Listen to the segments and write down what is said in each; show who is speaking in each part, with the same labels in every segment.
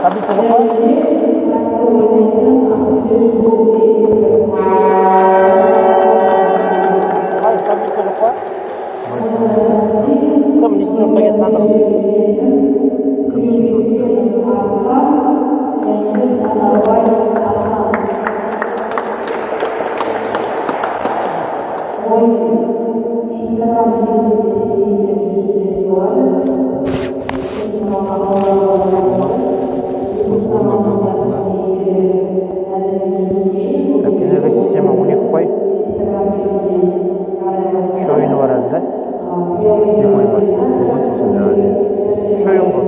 Speaker 1: Таблица жоқ па? Ай, таблица жоқ па? Кім нешінші орында кетіп қалдығы?
Speaker 2: Кім нешінші орында? Осы орындар жазылатын да.
Speaker 1: Так, энергосистема 12 ұпай. Үш ойыны бар әлі, да?
Speaker 2: Екі ойын бар. Бүгін, сосын жаңағы не.
Speaker 1: Үш ойын ғой.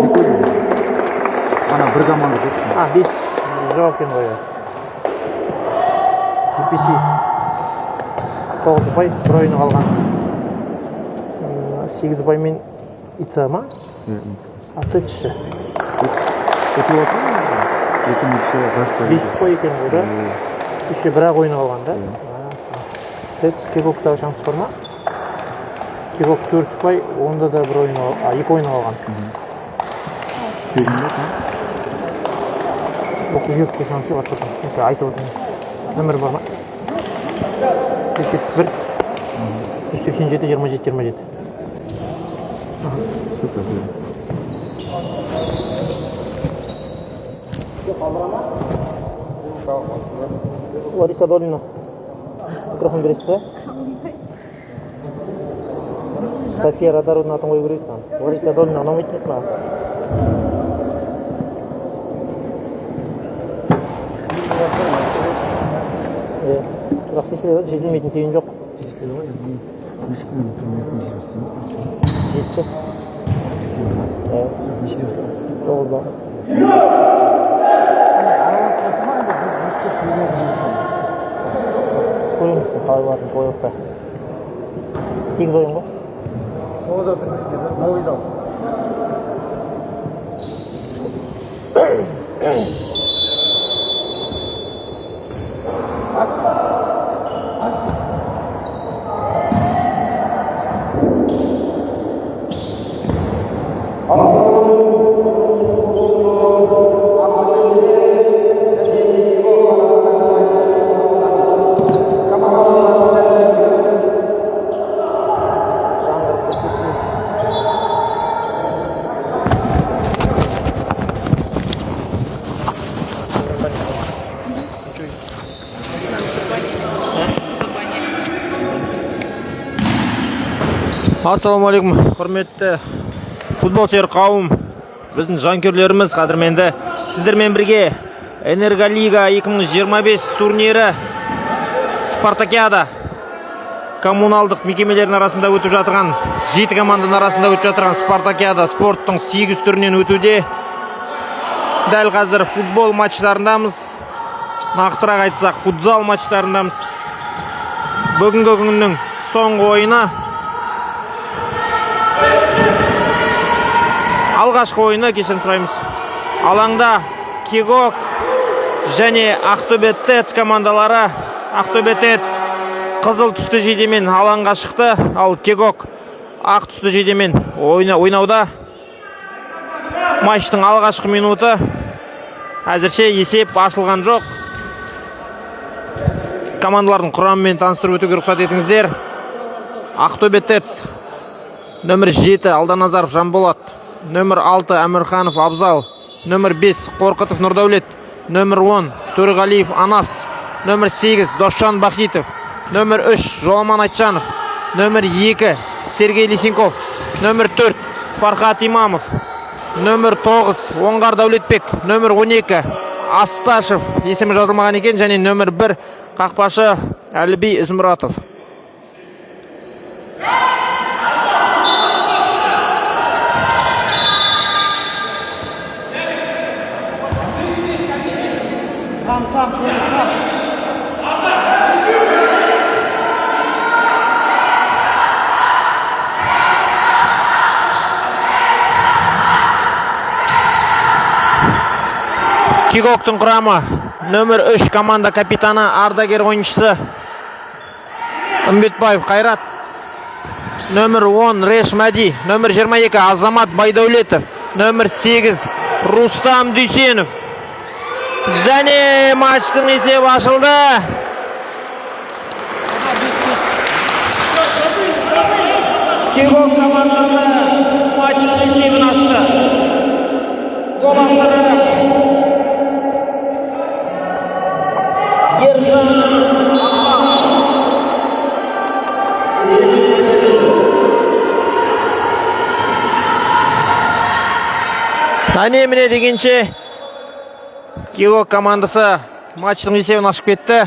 Speaker 2: Екі ойын. Ана бір команда кетті.
Speaker 1: А, бес жауап екен ғой. GPC 9 ұпай, бір ойыны қалған. 8 ұпаймен ИЦА ма? А ТЭЦ ше?
Speaker 2: Ұтылып жатыр ма? Екі ничья, ғарышта.
Speaker 1: 5 ұпай екен ғой, да? Еще бір-ақ ойыны қалған, да? ТЭЦ, Кегокта шанс бар ма? Кегок 4 ұпай, онда да бір ойын, а, екі ойын қалған.
Speaker 2: Сөзің жоқ, а?
Speaker 1: Оқып шанс жоқ, атып отырмын. Айтып отырмын. Нөмір бар ма? 371 187 27 27.
Speaker 2: Супер.
Speaker 1: Лариса Долина. Микрофон бересіз ба? София Родарудың атын қою керек еді саған. Лариса Долина ұнамайтын еді маған. Иә. Бірақ шешіледі ғой, шешілмейтін түйін жоқ.
Speaker 2: Шешіледі ғой енді. Неше күн турнир неше бастаймын?
Speaker 1: 7-сі.
Speaker 2: Воскресенье ма?
Speaker 1: Иә.
Speaker 2: Жоқ, нешеде басталады?
Speaker 1: 9-да.
Speaker 2: Андай аралас қосты ма, әлде біз өсіп плей-офф басталды?
Speaker 1: Көреміз қалай болатынын плей-оффта. 8 ойын ғой.
Speaker 2: 9 воскресенье, да? Новый зал.
Speaker 1: Жаңғырып бір шешіледі. Ассалаумағалейкум, құрметті футбол сүйер қауым, біздің жанкүйерлеріміз, қадірменді сіздермен бірге Энерголига 2025 турнирі, спартакиада коммуналдық мекемелердің арасында өтіп жатырған, жеті команданың арасында өтіп жатырған спартакиада спорттың сегіз түрінен өтуде. Дәл қазір футбол матчтарындамыз, нақтырақ айтсақ, футзал матчтарындамыз. Бүгінгі күннің соңғы ойыны, алғашқы ойыны, кешірім сұраймыз. Алаңда Кегок және Ақтөбе ТЭЦ командалары. Ақтөбе ТЭЦ қызыл түсті жейдемен алаңға шықты, ал Кегок ақ түсті жейдемен ойнауда. Матчтың алғашқы минуты, әзірше есеп ашылған жоқ. Командалардың құрамымен таныстырып өтуге рұқсат етіңіздер. Ақтөбе ТЭЦ: нөмір 7 Алданазаров Жанболат, нөмір 6 Әмірханов Абзал, нөмір 5 Қорқытов Нұрдәулет, нөмір 10 Төреғалиев Анас, нөмір 8 Досжан Бахитов, нөмір 3 Жоламан Айтжанов, нөмір 2 Сергей Лисенков, нөмір 4 Фархат Имамов, нөмір 9 Оңғар Дәулетбек, нөмір 12 Асташев, есімі жазылмаған екен, және нөмір 1 қақпашы Әліби Ізмұратов.
Speaker 3: Там, там, там.
Speaker 1: Кегоктың құрамы: нөмір 3 команда капитаны, ардагер ойыншысы Үмбетбаев Қайрат, нөмір 10 Реш Мәди, нөмір 22 Азамат Байдәулетов, нөмір 8 Рустам Дүйсенов. Және матчтың есебі ашылды. Кегок командасы матчтың есебін ашты. Гол авторы Ержан Ақпан. Әне міне дегенше Кегок командасы матчтың есебін ашып кетті.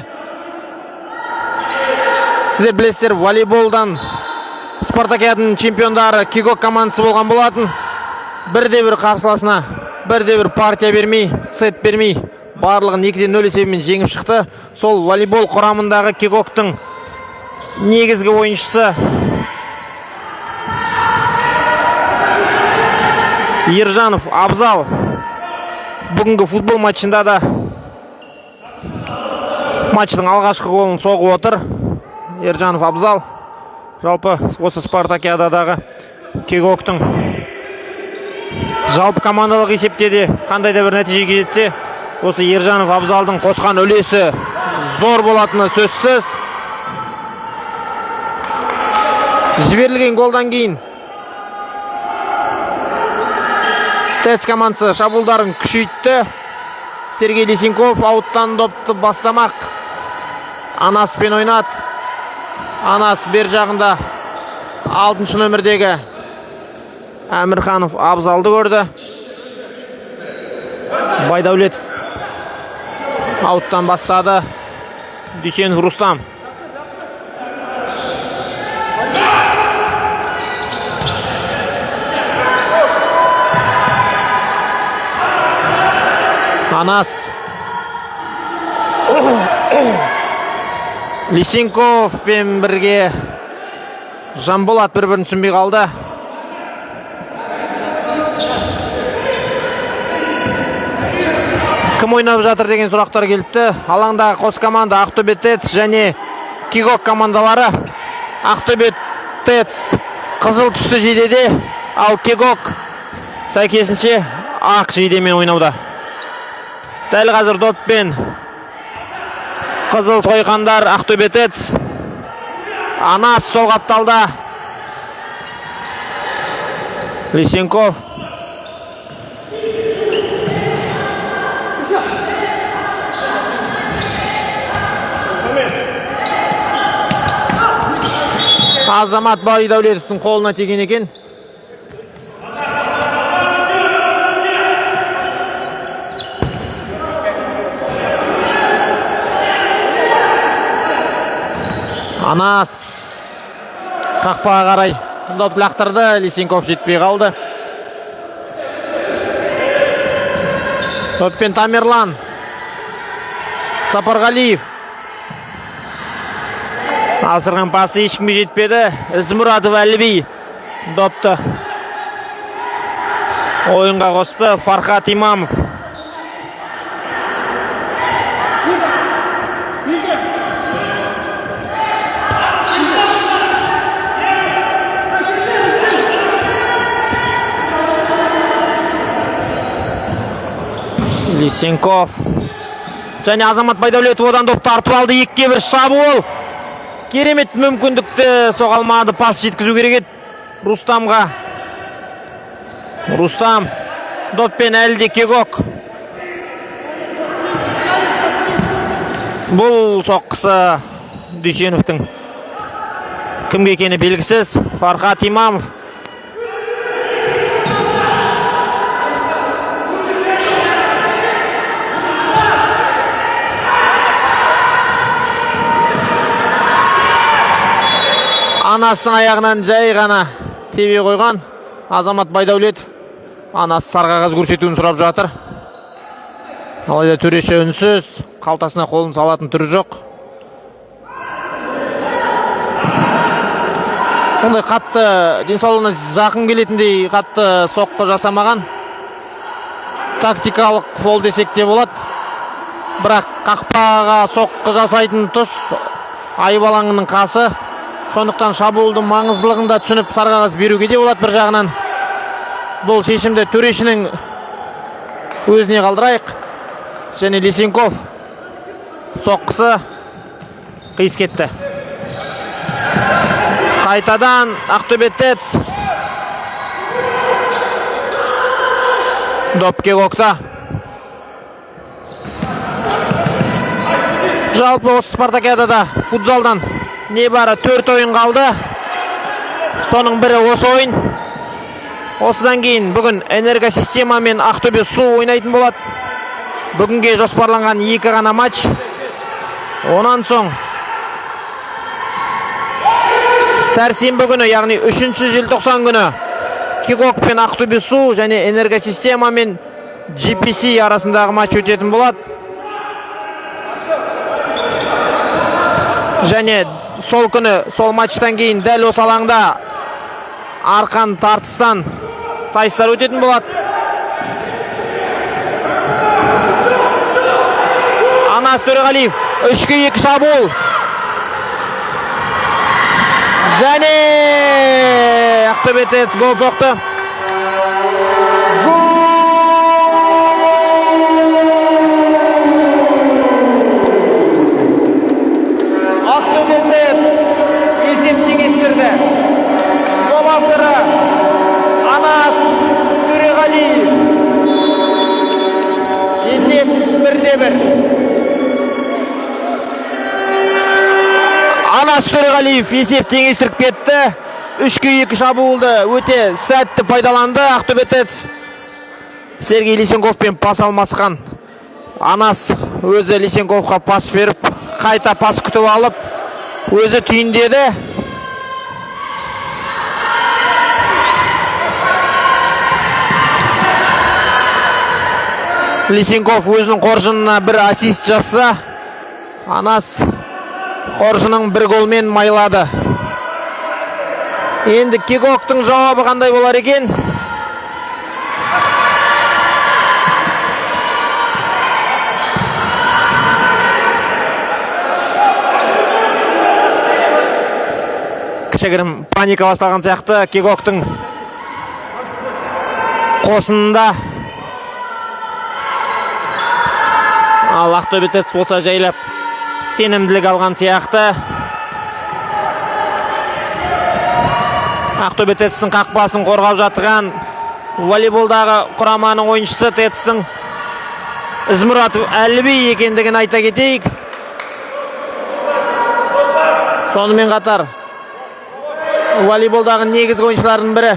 Speaker 1: Сіздер білесіздер, волейболдан спартакиаданың чемпиондары Кегок командасы болған болатын. Бірде бір қарсыласына бірде бір партия бермей, сет бермей, барлығын 2-0 есебімен жеңіп шықты. Сол волейбол құрамындағы Кегоктың негізгі ойыншысы Ержанов Абзал бүгінгі футбол матчында да матчтың алғашқы голын соғып отыр. Ержанов Абзал жалпы осы спартакиададағы Кегоктың жалпы командалық есепте де қандай да бір нәтижеге жетсе, осы Ержанов Абзалдың қосқан үлесі зор болатыны сөзсіз. Жіберілген голдан кейін ТЭЦ командасы шабуылдарын күшейтті. Сергей Лисенков ауттан допты бастамақ. Анаспен ойнады. Анас бер жағында 6 нөмірдегі Әмірханов Абзалды көрді. Байдәулетов ауттан бастады. Дүйсенов Рустам. Анас Лисенковпен бірге Жанболат бір-бірін түсінбей қалды. Кім ойнап жатыр деген сұрақтар келіпті. Алаңдағы қос команда Ақтөбе ТЭЦ және Кегок командалары. Ақтөбе ТЭЦ қызыл түсті жейдеде, ал Кегок сәйкесінше ақ жейдемен ойнауда. Дәл қазір доппен қызыл сойқандар Ақтөбе ТЭЦ. Анас сол қапталда. Лисенков. Азамат Байдәулетовтың қолына тиген екен. Анас қақпаға қарай доп лақтырды, Лисенков жетпей қалды. Доппен Тамерлан Сапарғалиев. Асырған пасы ешкімге жетпеді. Ізмұратов Әліби допты ойынға қосты. Фархат Имамов. Лисенков және Азамат Байдәулетов одан доп тартып алды. 2-1 шабуыл. Керемет мүмкіндікті соға алмады. Пас жеткізу керек еді Рустамға. Рустам доппен әлі де Кегок. Бұл соққысы Дүйсеновтің кімге екені белгісіз. Фархат Имамов. Анасының аяғынан жай ғана тебе қойған Азамат Байдәулетов. Анасы сары қағаз көрсетуін сұрап жатыр. Алайда төреші үнсіз, қалтасына қолын салатын түрі жоқ. Ондай қатты денсаулығына зақым келетіндей қатты соққы жасамаған. Тактикалық фол десек те болады. Бірақ қақпаға соққы жасайтын тұс айып алаңының қасы. Сондықтан шабуылдың маңыздылығын да түсініп сары қағаз беруге де болады бір жағынан. Бұл шешімді төрешінің Өзіне қалдырайық. Және Лисенков соққысы қиыс кетті. Қайтадан Ақтөбе ТЭЦ. Доп Кегокта. Жалпы осы спартакиадада футзалдан небары 4 ойын қалды. Соның бірі осы ойын. Осыдан кейін бүгін Энергосистема мен Ақтөбе су ойнайтын болады. Бүгінге жоспарланған 2 ғана матч. Онан соң сәрсенбі күні, яғни 3 желтоқсан күні Кегок пен Ақтөбе су және Энергосистема мен GPC арасындағы матч өтетін болады. Және сол күні, сол матчтан кейін дәл осы алаңда арқан тартыстан сайыстар өтетін болады. Анас Төреғалиев 3-2 шабуыл. Және Ақтөбе ТЭЦ гол соқты. Ақтөбе ТЭЦ есеп теңестірді. Гол авторы Анас Төреғалиев. Есеп 1-1. Анас Төреғалиев есеп теңестіріп кетті. 3-2 шабуылды өте сәтті пайдаланды Ақтөбе ТЭЦ. Сергей Лисенковпен пас алмасқан Анас өзі Лисенковқа пас беріп, қайта пас күтіп алып, өзі түйіндеді. Лисенков өзінің қоржынына бір ассист жасаса, Анас қоржынын бір голмен майлады. Енді Кегоктың жауабы қандай болар екен? Кішігірім паника басталған сияқты Кегоктың қосынында. Ал Ақтөбе ТЭЦ болса жайлап сенімділік алған сияқты. Ақтөбе ТЭЦ-тің қақпасын қорғап жатқан волейболдағы құраманың ойыншысы ТЭЦ-тің Ізмұратов Әліби екендігін айта кетейік. Сонымен қатар волейболдағы негізгі ойыншылардың бірі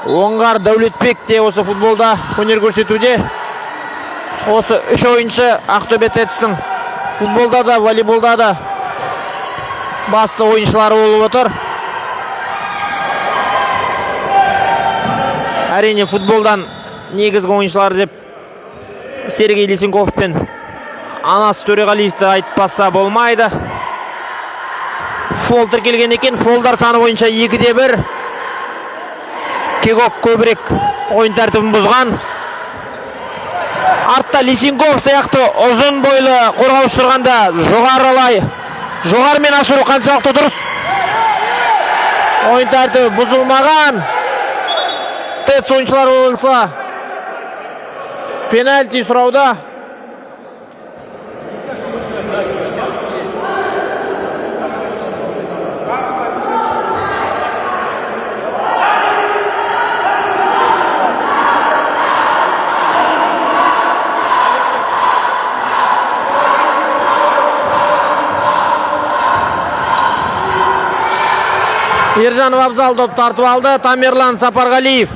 Speaker 1: Оңғар Дәулетбек те осы футболда өнер көрсетуде. Осы үш ойыншы Ақтөбе ТЭЦ-тің футболда да, волейболда да басты ойыншылары болып отыр. Әрине футболдан негізгі ойыншылар деп Сергей Лисенков пен Анас Төреғалиевті айтпаса болмайды. Фол тіркелген екен. Фолдар саны бойынша 2-1. Кегок көбірек ойын тәртібін бұзған. Артта Лисенков сияқты ұзын бойлы қорғаушы тұрғанда жоғарымен асыру қаншалықты дұрыс? Ойын тәртібі бұзылмаған. ТЭЦ ойыншылары болса пенальти сұрауда. Ержанов Абзал доп тартып алды. Тамерлан Сапарғалиев.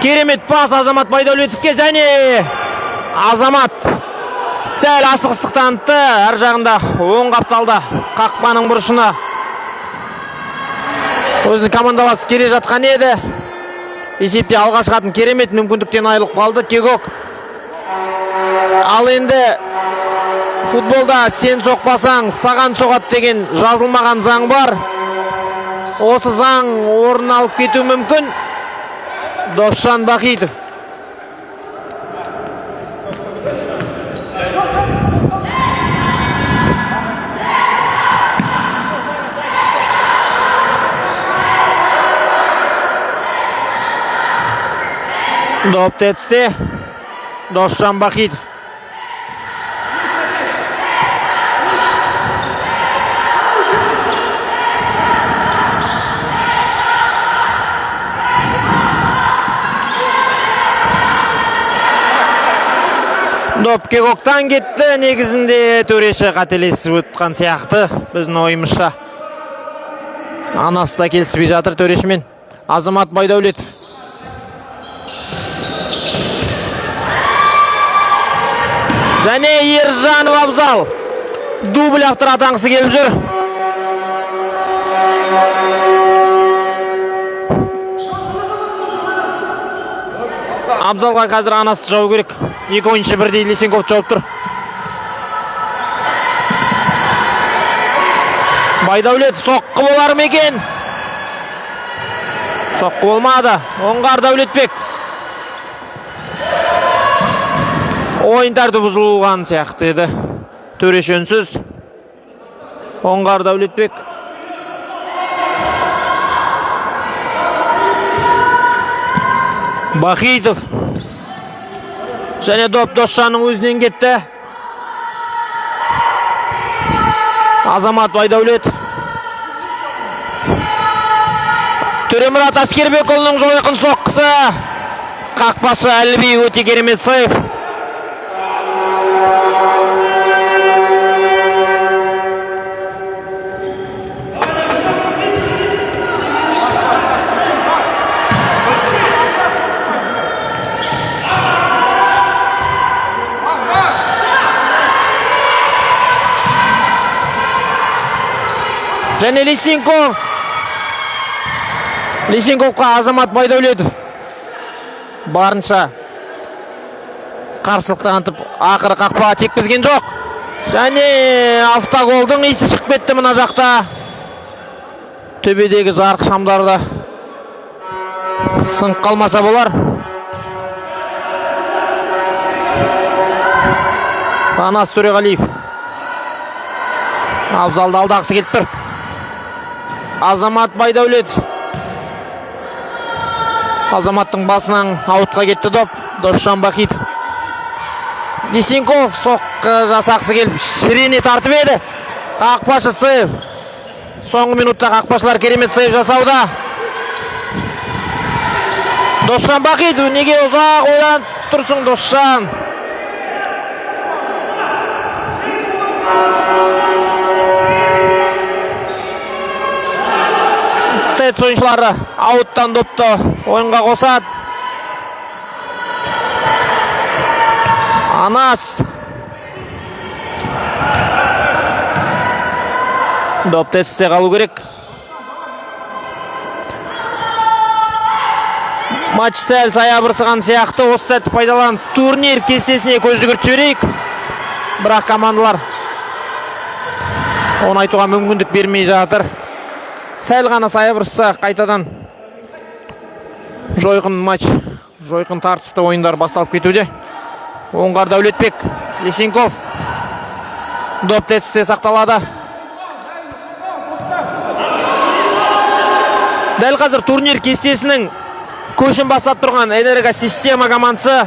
Speaker 1: Керемет пас Азамат Байдәулетовке және Азамат сәл асығыстық танытты. Әр жағында оң қапталды қақпаның бұрышына. Өзінің командаласы келе жатқан еді. Есепте алға шығатын керемет мүмкіндіктен айырылып қалды Кегок. Ал енді футболда сен соқпасаң, саған соғады деген жазылмаған заң бар. Осы заң орын алып кетуі мүмкін. Досжан Бахитов. Доп ТЭЦ-те. Досжан Бахитов. Доп кегоктан кетті. Негізінде төреші қателесіп өткен сияқты біздің ойымызша. Анасы да келіспей жатыр төрешімен. Азамат Байдәулетов. Және Ержанов Абзал дубль автор атанғысы келіп жүр. Абзалға қазір анасы жабу керек. Екі ойыншы бірдей Лисенков жауып тұр. Байдәулет, соққы болар ма екен? Соққы болмады. Оңғар Дәулетбек. Ойын тәртібі бұзылған сияқты еді. Төреші үнсіз. Оңғар Дәулетбек. Бахитов. Және доп Досжанның өзінен кетті. Азамат Байдәулетов. Төремұрат Әскербекұлының жойқын соққысы. Қақпашы Әліби өте керемет сейв. Және Лисенков. Лисенковқа Азамат Байдәулетов барынша қарсылық танытып, ақыры қақпаға теккізген жоқ. Және автоголдың иісі шығып кетті мына жақта. Төбедегі жарық шамдары да сынып қалмаса болар. Анас Төреғалиев Абзалды алдағысы келіп тұр. Азамат Байдәулетов. Азаматтың басынан аутқа кетті доп. Досжан Бахитов. Лисенков соққы жасақсы келіп шірене тартып еді. Қақпашы сейв. Соңғы минутта қақпашылар керемет сейв жасауда. Досжан Бахитов, неге ұзақ ойланып тұрсың, Досжан? ТЭЦ ойыншылары ауттан допты ойынға қосады. Анас. Доп ТЭЦ-те қалу керек. Матч сәл саябырсыған сияқты. Осы сәтті пайдаланып турнир кестесіне көз жүгіртіп жіберейік. Бірақ командалар оны айтуға мүмкіндік бермей жатыр. Сәл ғана саябырсыса қайтадан жойқын матч, жойқын тартысты ойындар басталып кетуде. Оңғар Дәулетбек, Лисенков. Доп ТЭЦ-те сақталады. Дәл қазір турнир кестесінің көшін бастап тұрған Энергосистема командасы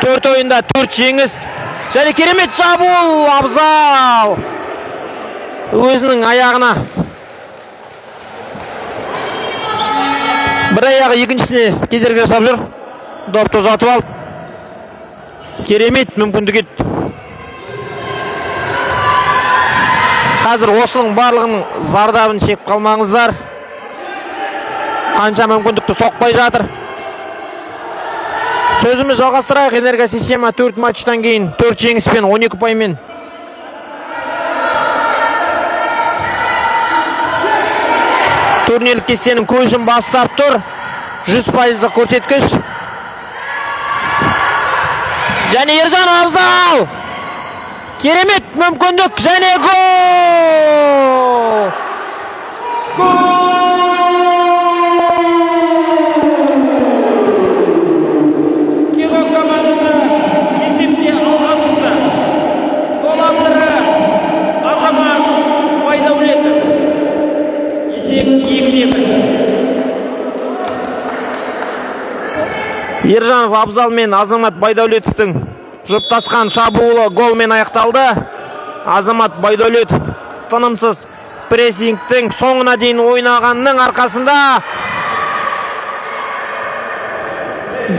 Speaker 1: 4 ойында 4 жеңіс. Және керемет шабуыл, Абзал өзінің аяғына, бір аяғы екіншісіне кедергі жасап жүр. Допты ұзатып алды. Керемет мүмкіндік еді. Қазір осының барлығының зардабын шегіп қалмаңыздар. Қанша мүмкіндікті соқпай жатыр. Сөзіміз жалғастырайық. Энергосистема 4 матчтан кейін 4 жеңіспен 12 ұпаймен турнирлік кестенің көшін бастап тұр. 100%-лық көрсеткіш. Және Ержан Абзал. Керемет мүмкіндік және гол! Гол!
Speaker 4: Кегок командасы есепте алға шықты. Гол авторы Азамат Байдәулетов. Есеп 2-1.
Speaker 1: Ержанов Абзал мен Азамат Байдәулетовтің жұптасқан шабуылы голмен аяқталды. Азамат Байдәулетов тынымсыз прессингтің соңына дейін ойнағанның арқасында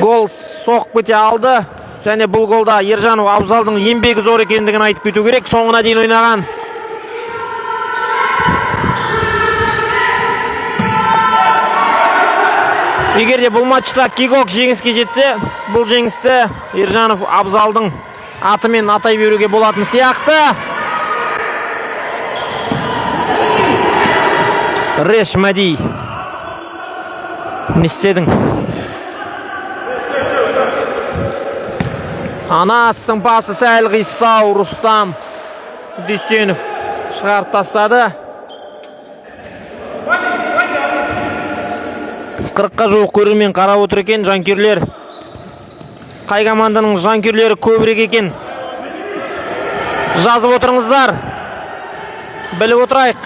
Speaker 1: гол соғып кете алды. Және бұл голда Ержанов Абзалдың еңбегі зор екендігін айтып кету керек. Соңына дейін ойнаған. Егер де бұл матчта Кегок жеңіске жетсе, бұл жеңісті Ержанов Абзалдың атымен атай беруге болатын сияқты. Реш Мәди. Не істедің? Анастың пасы сәл қиыстау. Рустам Дүйсенов шығарып тастады. 40-қа жуық көрермен қарап отыр екен. Жанкүйерлер, қай команданың жанкүйерлері көбірек екен, жазып отырыңыздар, біліп отырайық.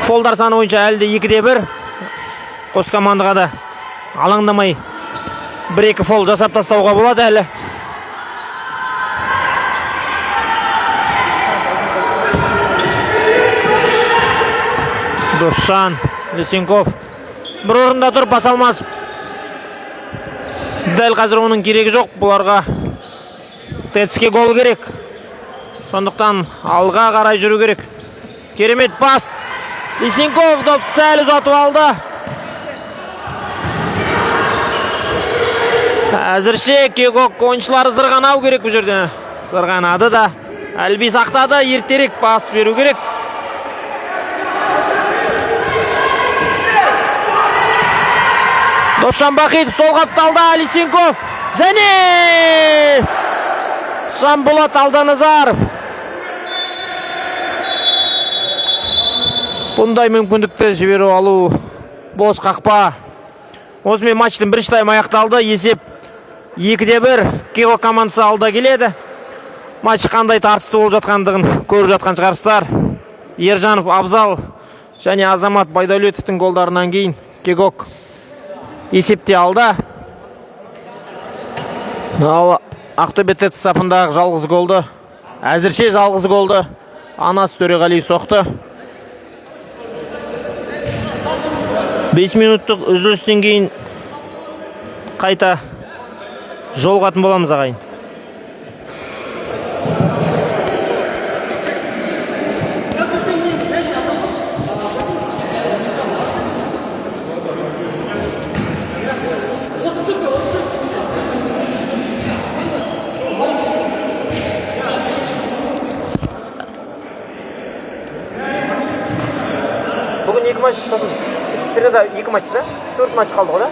Speaker 1: Фолдар саны бойынша әлі де 2-1. Қос командаға да алаңдамай 1-2 фол жасап тастауға болады әлі. Досжан Лисенков бір орында тұр, пас алмас. Дәл қазір оның керегі жоқ бұларға. ТЭЦ-ке гол керек. Сондықтан алға қарай жүру керек. Керемет пас. Лисенков допты сәл ұзатып алды. Әзірше Кегок ойыншылары зырғанау керек бұл жерде. Зырғанады да. Әлби сақтады, ертерек пас беру керек. Досжан Бахитов сол қапталда, Лисенков және Жанболат Алданазаров. Бұндай мүмкіндікті жіберу алу бос қақпа. Осымен матчтың бірінші таймы аяқталды. Есеп 2-1. Кегок командасы алда келеді. Матч қандай тартысты болып жатқандығын көріп жатқан шығарсыздар. Ержанов Абзал және Азамат Байдәулетовтің голдарынан кейін Кегок есепте алда. Ал Ақтөбе ТЭЦ сапындағы жалғыз голды, әзірше жалғыз голды Анас Төреғалиев соқты. 5 минуттық үзілістен кейін қайта жолығатын боламыз, ағайын. Бүгін 2 матч, сосын 3 среда 2 матч да? 4 матч қалды ғой да?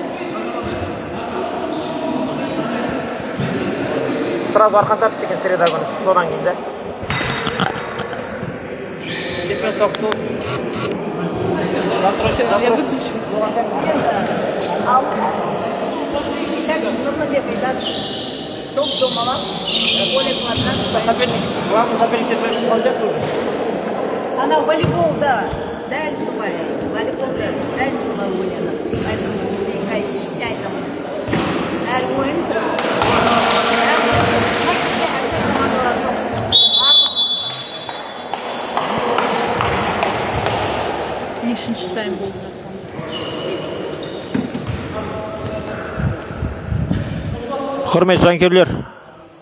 Speaker 1: Сразу арқан тартыс екен среда күні, содан кейін да. Чемпионство құтты болсын.
Speaker 3: Я выключу.
Speaker 5: Так, нужно бегать, да? Дом дома, более квадрат.
Speaker 1: Соперник, главный соперник тебе қалжақ тоже.
Speaker 5: Она в волейбол, да. Дәл солай. Волейбол, да. Дәл солай ойнады. Поэтому 5 там. Әр ойын. Әр командалар жоқ.
Speaker 3: Нешінші тайм болып жатқан?
Speaker 1: Құрметті жанкүйерлер,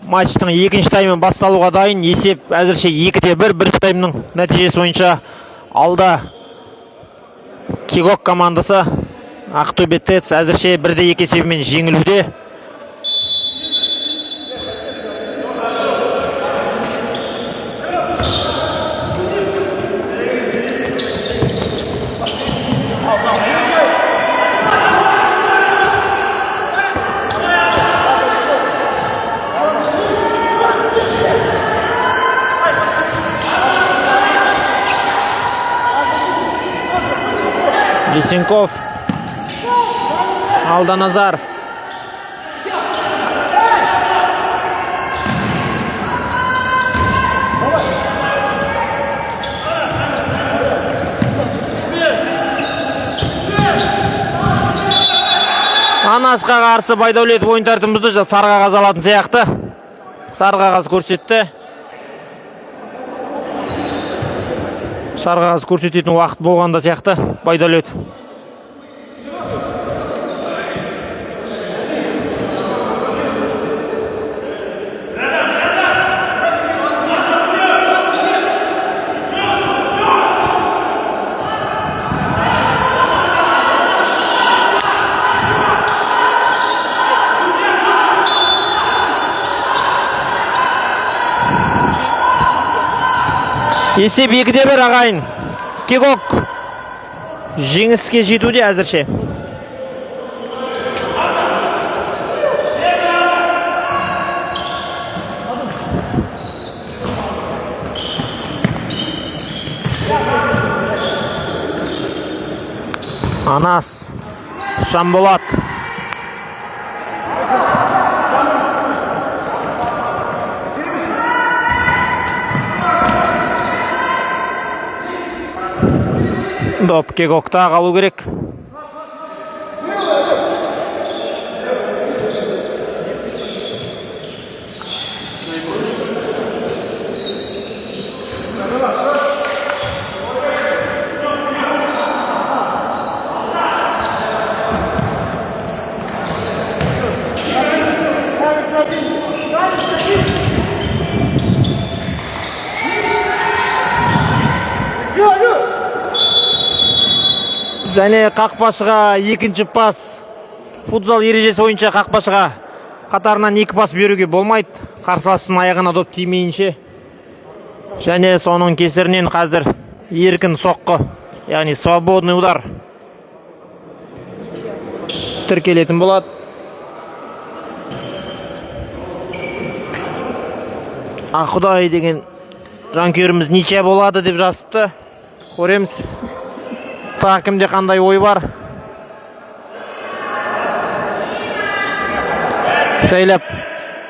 Speaker 1: матчтың екінші таймы басталуға дайын. Есеп әзірше 2-1. Бірінші таймның нәтижесі бойынша алда Кегок командасы. Ақтөбе ТЭЦ әзірше 1-2 есебімен жеңілуде. Лисенков, Алданазаров. Анасқа қарсы Байдәулетов ойын тәртібін бұзды. Сары қағаз алатын сияқты. Сары қағаз көрсетті. Сары қағаз көрсететін уақыт болғанда сияқты Байдәулетов. Есеп 2-1, ағайын. Кегок жеңіске жетуде әзірше. Анас Жанболат. Доп Кегокта қалу керек. Және қақпашыға екінші пас. Футзал ережесі бойынша қақпашыға қатарынан екі пас беруге болмайды. Қарсыластың аяғына доп тимейінше. Және соның кесірінен қазір еркін соққы, яғни свободный удар тіркелетін болады. Аққұдай деген жанкүйеріміз ничья болады деп жазыпты. Көреміз. Тағы кімде қандай ой бар? Жайлап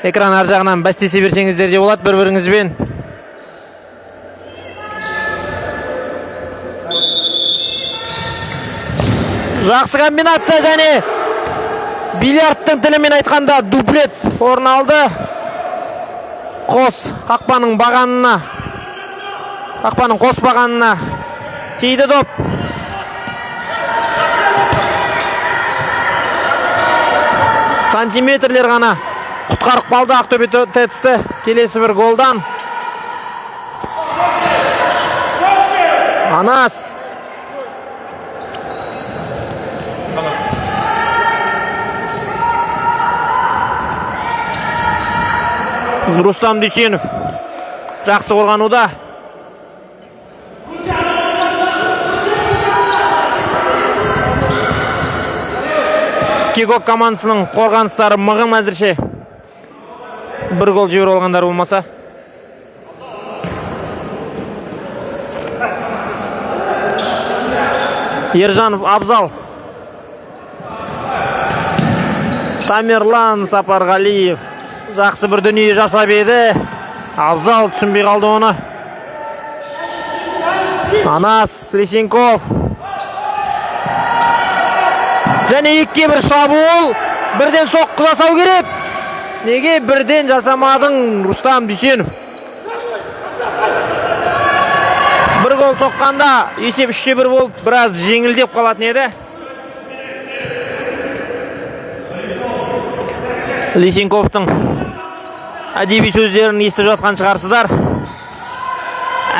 Speaker 1: экран ар жағынан бәстесе берсеңіздер де болады бір-біріңізбен. Жақсы комбинация және бильярдтың тілімен айтқанда дуплет орын алды. Қос қақпаның бағанына, қақпаның қос бағанына тиді доп. Сантиметрлер ғана құтқарып қалды Ақтөбе ТЭЦ-ті келесі бір голдан. Анас. Рустам Дүйсенов жақсы қорғануда. Кегок командасының қорғаныстары мығым әзірше. Бір гол жіберіп алғандар болмаса. Ержанов Абзал. Тамерлан Сапарғалиев жақсы бір дүние жасап еді. Абзал түсінбей қалды оны. Анас Лисенков. Және 2-1 шабуыл. Бірден соққы жасау керек. Неге бірден жасамадың, Рустам Дүйсенов? Бір гол соққанда есеп 3-1 болып, біраз жеңілдеп қалатын еді. Лисенковтың әдеби сөздерін естіп жатқан шығарсыздар.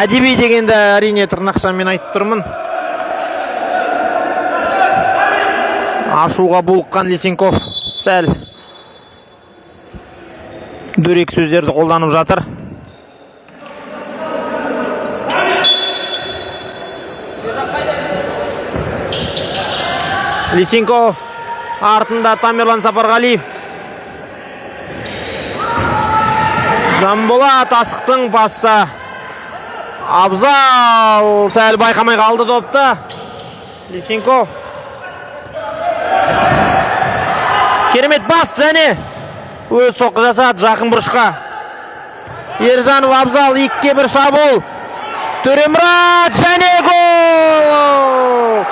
Speaker 1: Әдеби дегенді әрине тырнақшамен айтып тұрмын. Ашуға булыққан Лисенков сәл дөрекі сөздерді қолданып жатыр. Лисенков артында Тамерлан Сапарғалиев. Жанболат асықтың паста. Абзал сәл байқамай қалды допты. Лисенков. Керемет бас және өз соққы жасады жақын бұрышқа. Ержанов Абзал 2-1 шабуыл. Төремұрат және гол!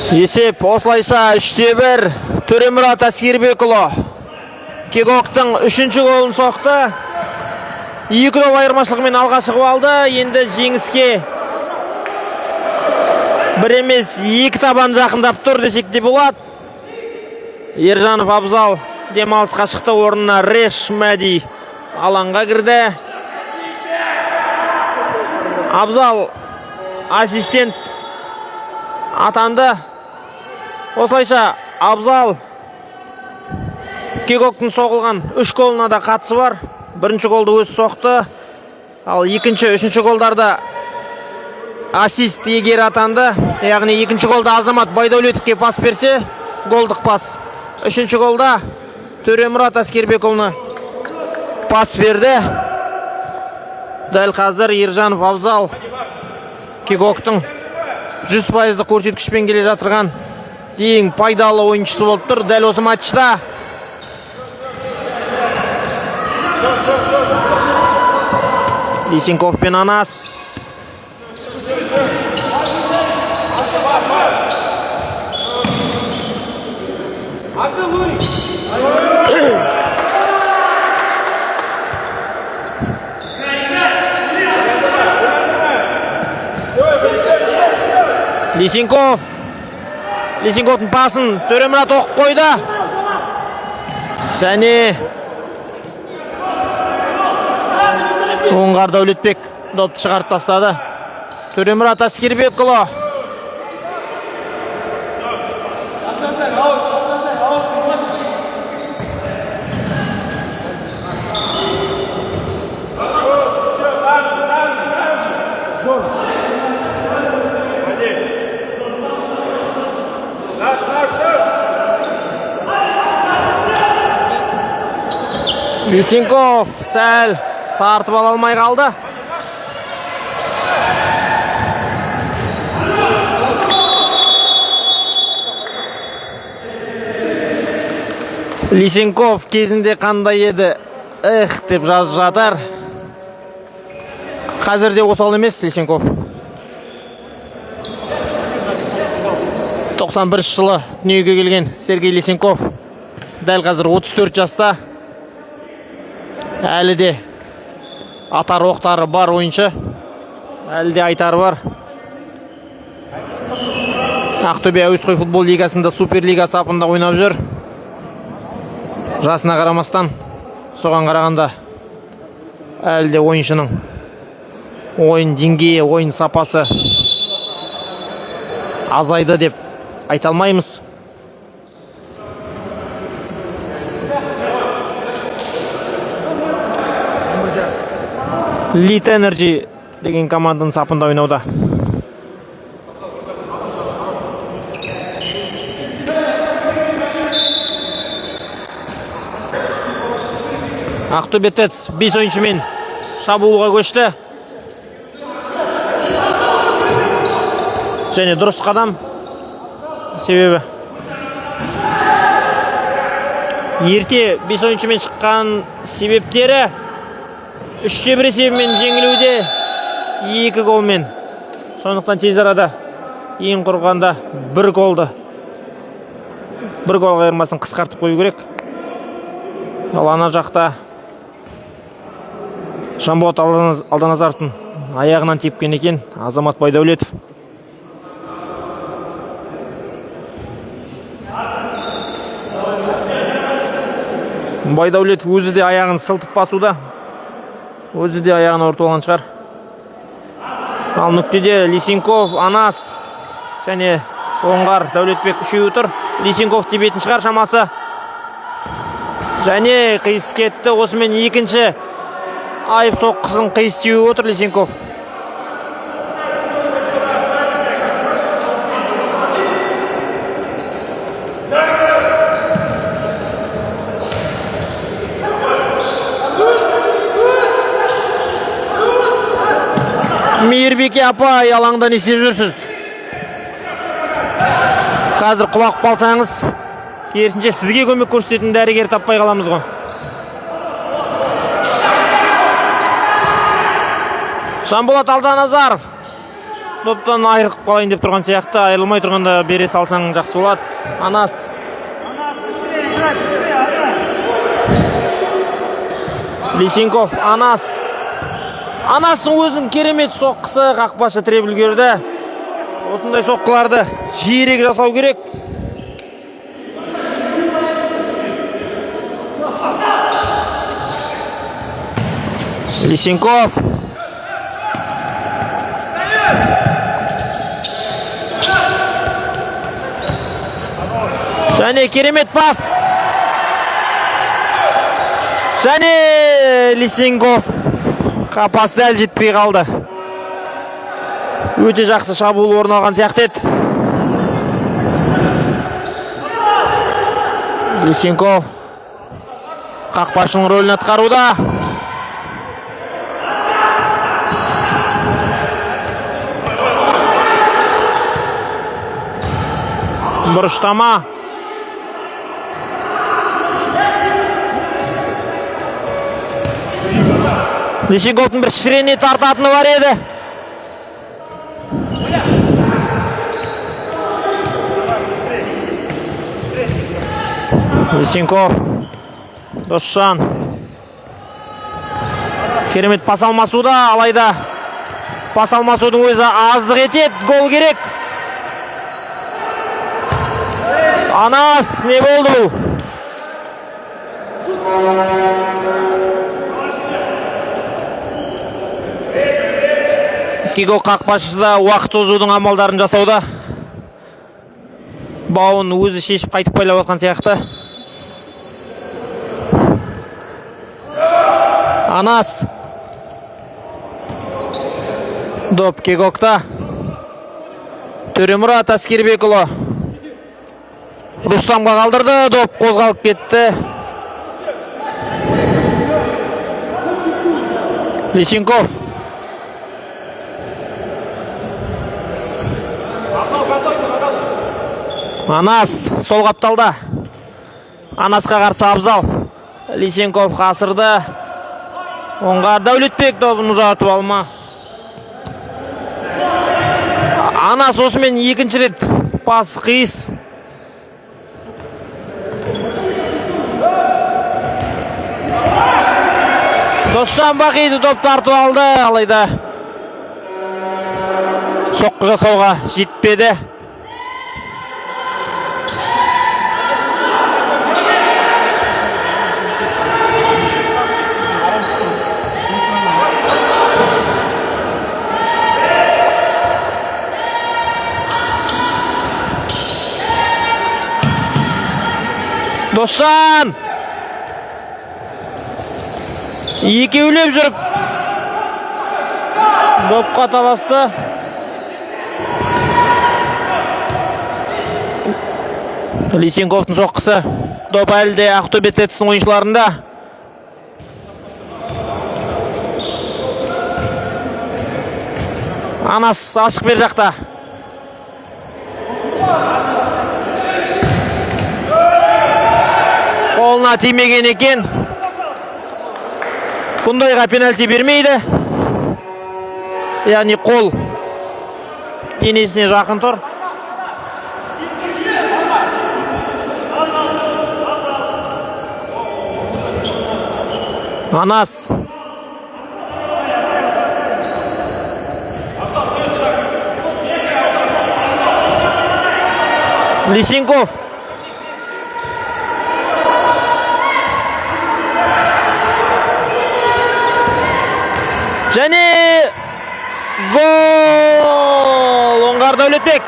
Speaker 1: Есеп осылайша 3-1. Төремұрат Әскербекұлы Кегоктың үшінші голын соқты. 2 доп айырмашылығымен алға шығып алды. Енді жеңіске бір емес, екі табан жақындап тұр десек те болады. Ержанов Абзал демалысқа шықты, орнына Реш Мәди алаңға кірді. Абзал ассистент атанды. Осылайша Абзал Кегоктың соғылған үш голына да қатысы бар. Бірінші голды өзі соқты, ал екінші, үшінші голдарда ассист иегері атанды. Яғни екінші голда Азамат Байдәулетовке пас берсе, голдық пас. Үшінші голда Төремұрат Әскербекұлына пас берді. Дәл қазір Ержанов Абзал Кегоктың 100 пайыздық көрсеткішпен келе жатырған ең пайдалы ойыншысы болып тұр дәл осы матчта. Лисенков пен Анас. Лисенков. Лисенковтың пасын Төремұрат оқып қойды. Және Оңғар Дәулетбек допты шығарып тастады. Төремұрат Әскербекұлы. Лисенков сәл тартып ала алмай қалды. Лисенков кезінде қандай еді, эх деп жазып жатар. Қазір де осал емес Лисенков. 91 жылы дүниеге келген Сергей Лисенков дәл қазір 34 жаста. Әлі де атар оқтары бар ойыншы. Әлі де айтары бар. Ақтөбе әуесқой футбол лигасында, суперлига сапында ойнап жүр. Жасына қарамастан, соған қарағанда әлі де ойыншының ойын деңгейі, ойын сапасы азайды деп айта алмаймыз. Лит Energy деген команданың сапында ойнауда. Ақтөбе ТЭЦ бес ойыншымен шабуылға көшті. Және дұрыс қадам. Себебі ерте бес ойыншымен шыққан себептері 3-1 есебімен жеңілуде, екі голмен. Сондықтан тез арада ең құрғанда бір голды, бір гол айырмасын қысқартып қою керек. Ал ана жақта Жанболат Алданазаровтың аяғынан тепкен екен Азамат Байдәулетов. Байдәулетов өзі де аяғын сылтып басуда. Өзі де аяғын ауыртып алған шығар. Ал нүктеде Лисенков, Анас және Оңғар Дәулетбек үшеуі тұр. Лисенков тебетін шығар шамасы. Және қиыс кетті. Осымен екінші айып соққысын қиыс теуіп отыр Лисенков. Мейірбике апай, алаңда не істеп жүрсіз? Қазір құлап қалсаңыз, керісінше сізге көмек көрсететін дәрігер таппай қаламыз ғой. Жанболат Алданазаров. Доптан айырылып қалайын деп тұрған сияқты. Айырылмай тұрғанда бере салсаң, жақсы болады. Анас.
Speaker 4: Быстрее играй, быстрее, ага.
Speaker 1: Лисенков, Анас. Анастың өзінің керемет соққысы, қақпашы тіреп үлгерді. Осындай соққыларды жиірек жасау керек. Лисенков. Және керемет пас. Және Лисенков, пас дәл жетпей қалды. Өте жақсы шабуыл орын алған сияқты еді. Лисенков қақпашының рөлін атқаруда. Бұрыштама. Лисенковтың бір шірене тартатыны бар еді. Лисенков. Досжан. Керемет пас алмасуда, алайда пас алмасудың өзі аздық етеді. Гол керек. Анас, не болды бұл? Кегок қақпашысы да уақыт созудың амалдарын жасауда. Бауын өзі шешіп, қайтып байлап отқан сияқты. Анас. Доп Кегокта. Төремұрат Әскербекұлы. Рустамға қалдырды, доп қозғалып кетті. Лисенков. Анас сол қапталда. Анасқа қарсы Абзал. Лисенков асырды. Оңғар Дәулетбек добын ұзатып алма. Анас осымен екінші рет пас қиыс. Досжан Бақиды доп тартып алды, алайда соққы жасауға жетпеді. Досжан екеулеп жүріп допқа таласты. Лисенковтың соққысы. Доп әлі де Ақтөбе ТЭЦ-інің ойыншыларында. Анас ашық бер жақта. Қолына тимеген екен. Бұндайға пенальти бермейді. Яғни қол денесіне жақын тұр. Анас. Лисенков. Және гол! Оңғар Дәулетбек.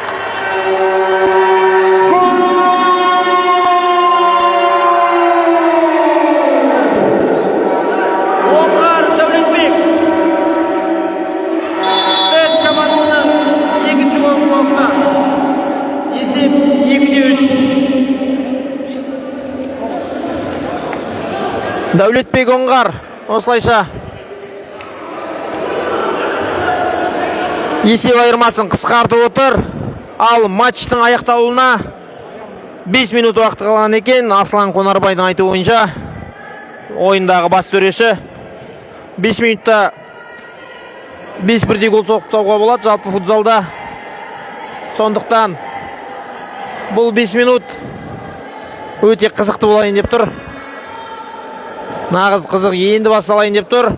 Speaker 4: Оңғар Дәулетбек. ТЭЦ командасының екінші голын соқты. Есеп 2-3.
Speaker 1: Дәулетбек Оңғар осылайша есеп айырмасын қысқартып отыр. Ал матчтың аяқталуына 5 минут уақыт қалған екен. Аслан Қонарбайдың айтуы бойынша, ойындағы бас төреші 5 минутта Бес бірдей гол соғып тастауға болады жалпы футзалда. Сондықтан бұл 5 минут өте қызықты болайын деп тұр. Нағыз қызық енді басталайын деп тұр.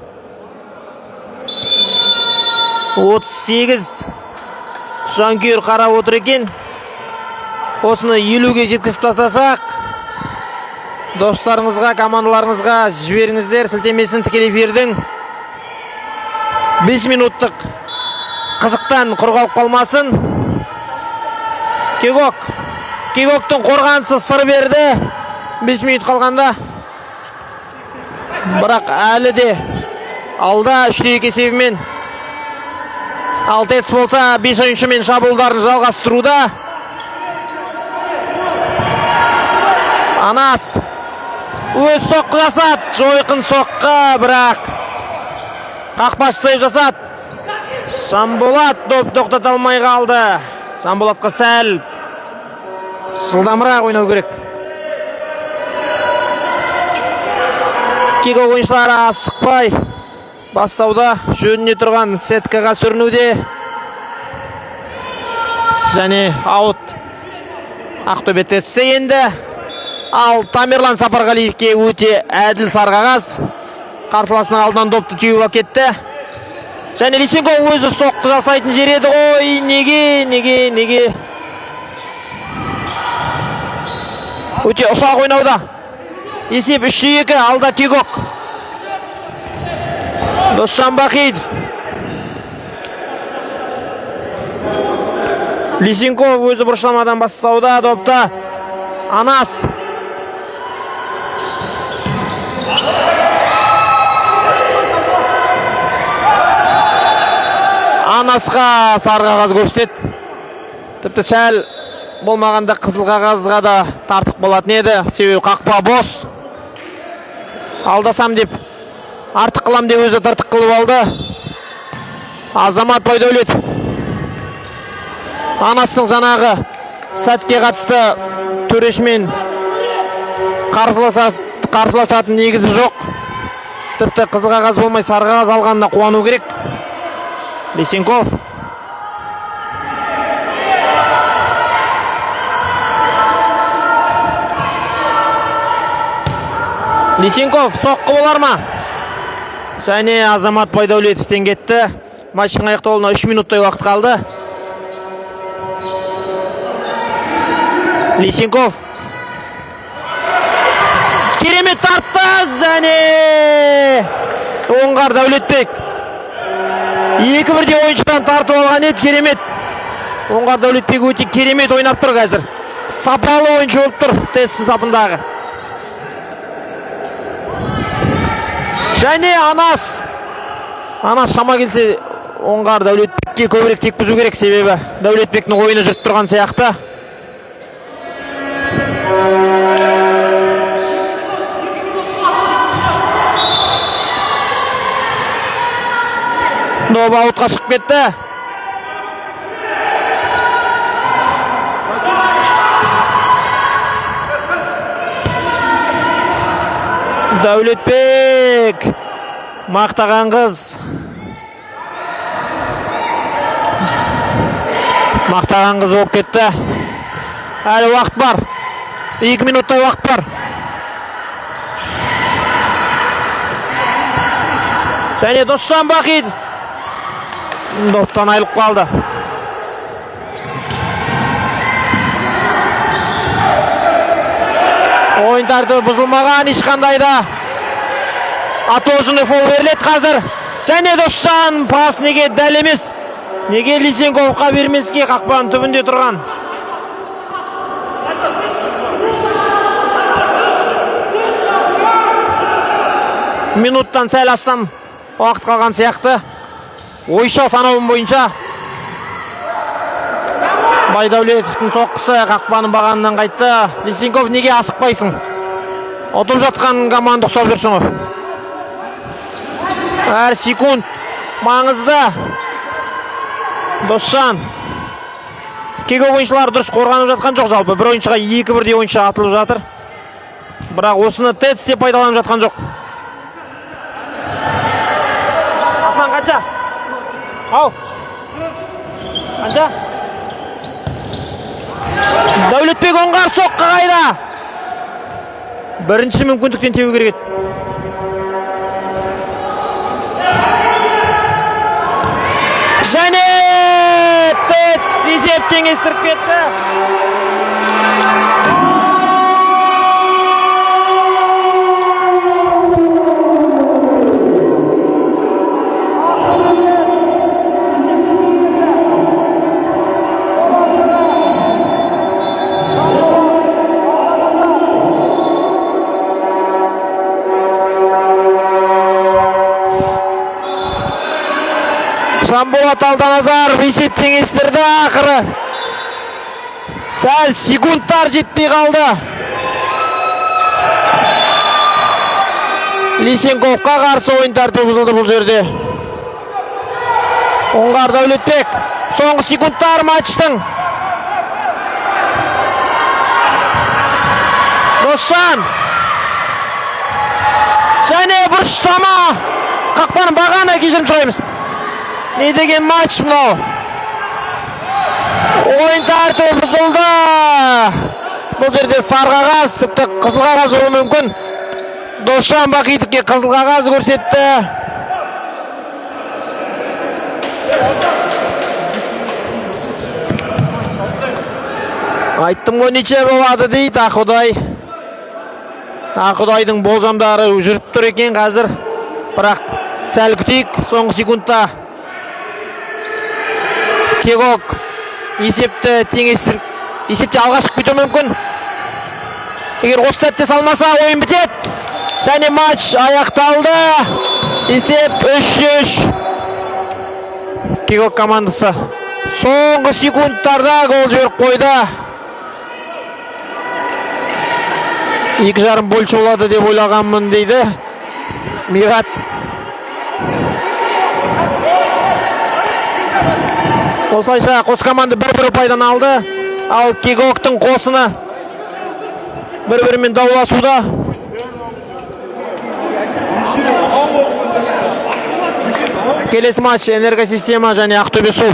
Speaker 1: 38 жанкүйер қарап отыр екен. Осыны 50-ге жеткізіп тастасақ, достарыңызға, командаларыңызға жіберіңіздер сілтемесін тікелей эфирдің. 5 минуттық қызықтан құр қалып қалмасын. Кегок. Кегоктың қорғанысы сыр берді. 5 минут қалғанда. Бірақ әлі де алда 3-2 есебімен. Ал ТЭЦ болса 5 ойыншымен шабуылдарын жалғастыруда. Анас өз соққы жасады. Жойқын соққы, бірақ қақпашы сейв жасады. Жанболат доп тоқтата алмай қалды. Жанболатқа сәл жылдамырақ ойнау керек. Кегок ойыншылары асықпай бастауда, жөніне тұрған сеткаға сүрінуде. Және аут Ақтөбе ТЭЦ-те енді. Ал Тамерлан Сапарғалиевке өте әділ сары қағаз. Қарсыласының алдынан допты теуіп әкетті. Және Лисенко өзі соққы жасайтын жер еді ғой. Неге, неге, неге? Өте ұсақ ойнауда. Есеп 3-2, алда Кегок. Досжан Бахитов. Лисенков өзі бұрышламадан бастауда допта. Анас. Анасқа сары қағаз көрсетеді. Тіпті сәл болмағанда қызыл қағазға да тартық болатын еді. Себебі қақпа бос. Алдасам деп, артық қылам деп өзі тыртық қылып алды. Азамат Байдәулет. Анастың жаңағы сәтке қатысты төрешімен қарсыласатын негізі жоқ. Тіпті қызыл қағаз болмай сары қағаз алғанына қуану керек. Лисенков. Лисенков соққы болар ма? Және Азамат Байдәулетовтен кетті. Матчтың аяқталуына 3 минуттай уақыт қалды. Лисенков. Керемет тартты және Оңғар Дәулетбек. Екі бірдей ойыншыдан тартып алған еді, керемет. Оңғар Дәулетбек өте керемет ойнап тұр қазір. Сапалы ойыншы болып тұр ТЭЦ-тің сапындағы. Және Анас. Анас шама келсе Оңғар Дәулетбекке көбірек тепкізу керек, себебі Дәулетбектің ойыны жүріп тұрған сияқты. Доп аутқа шығып кетті. Дәулетбек мақтаған қыз. Мақтаған қыз болып кетті. Әлі уақыт бар. 2 минуттай уақыт бар. Және Досжан Бахитов доптан айырылып қалды. Ойын тәртібі бұзылмаған ешқандай да. Отложенный фол беріледі қазір. Және Досжан пас неге дәл емес? Неге Лисенковқа бермеске, қақпаның түбінде тұрған? Минуттан сәл астам уақыт қалған сияқты. Ойша санауым бойынша Байдәулетовтің соққысы қақпаның бағанынан қайтты. Лисенков, неге асықпайсың? Ұтылып жатқан команда ұқсап жүрсің ғой. Әр секунд маңызды. Досжан. Кегок ойыншылары дұрыс қорғанып жатқан жоқ жалпы. Бір ойыншыға екі бірдей ойыншы атылып жатыр. Бірақ осыны ТЭЦ те пайдаланып жатқан жоқ. Аслан қанша? Ау. Қанша? Дәулетбек Оңғар, соққы қайда? Бірінші мүмкіндіктен теу керек еді. Және ТЭЦ есеп теңестіріп кетті. Жанболат Алданазаров есеп теңестірді ақыры. Сәл секундтар жетпей қалды. Лисенковқа қарсы ойын тәртібі бұзылды бұл жерде. Оңғар Дәулетбек. Соңғы секундтар матчтың. Досжан. Және бұрыштама. Қақпаның бағана, кешірім сұраймыз. Не деген матч мынау? Ойын тәртібі бұзылды. Бұл жерде сары қағаз, тіпті қызыл қағаз болуы мүмкін. Досжан Бақитовке қызыл қағаз көрсетті. Айттым ғой, неше болады дейді Ақұдай. Ақұдайдың болжамдары жүріп тұр екен қазір. Бірақ сәл күтейік, соңғы секундта Кегок есепті теңестіріп, есепте алға шығып кетуі мүмкін. Егер осы сәтте салмаса, ойын бітеді. Және матч аяқталды. Есеп 3-3. Кегок командасы соңғы секундтарда гол жіберіп қойды. 2,5 больше болады деп ойлағанмын дейді Мират. Осылайша қос команда бір-бір ұпайдан алды. Ал Кегоктың қосыны бір-бірімен дауласуда. Келесі матч Энергосистема және Ақтөбе Су.